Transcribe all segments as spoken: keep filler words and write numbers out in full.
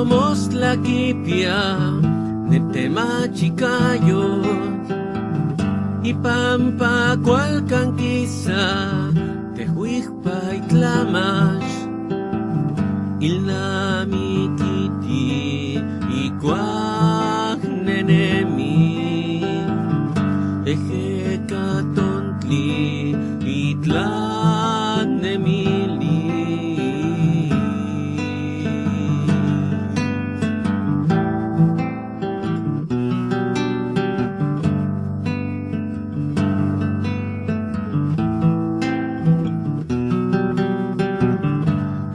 Mostla kipia, ne tema chikayo. Ipampa kualkan kisa, tejwij pa itlamax. Ilnamikiti, ikuaj nennemi. Ejeka tontli, itlan nemili.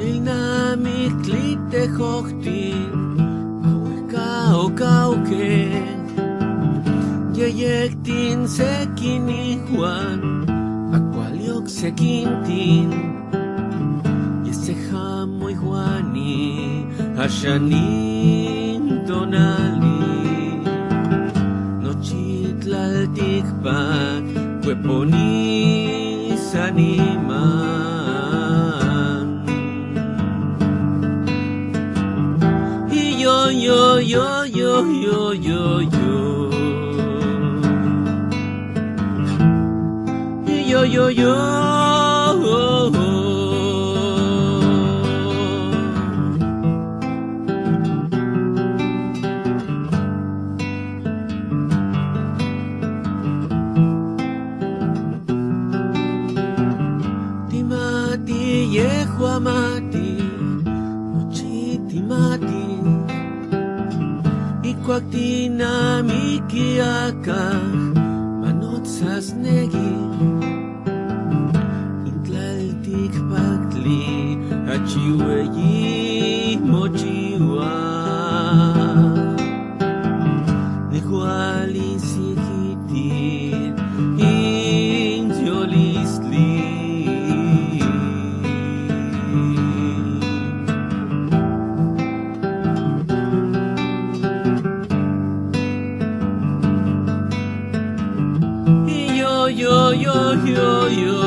Ilnamik tlitejojti, awehka okawke. Yeyektin sekin Juan, a kual yok sekintin. Ye sejamoi Juani, axan nin tonali. Nochi tlaltikpak, kueponi saniman. Iyo, yo, yo, yo, yo, yo. Iyo, yo, yo. Timati, yehua mati, nochi timati. Ikuak tinamikiakaj, manotsasneki. Nin tlaltikpaktli, achi weyi mochiwa. Nikuali sijiti, nin yolistli. Iyo, yo, yo, yo, yo.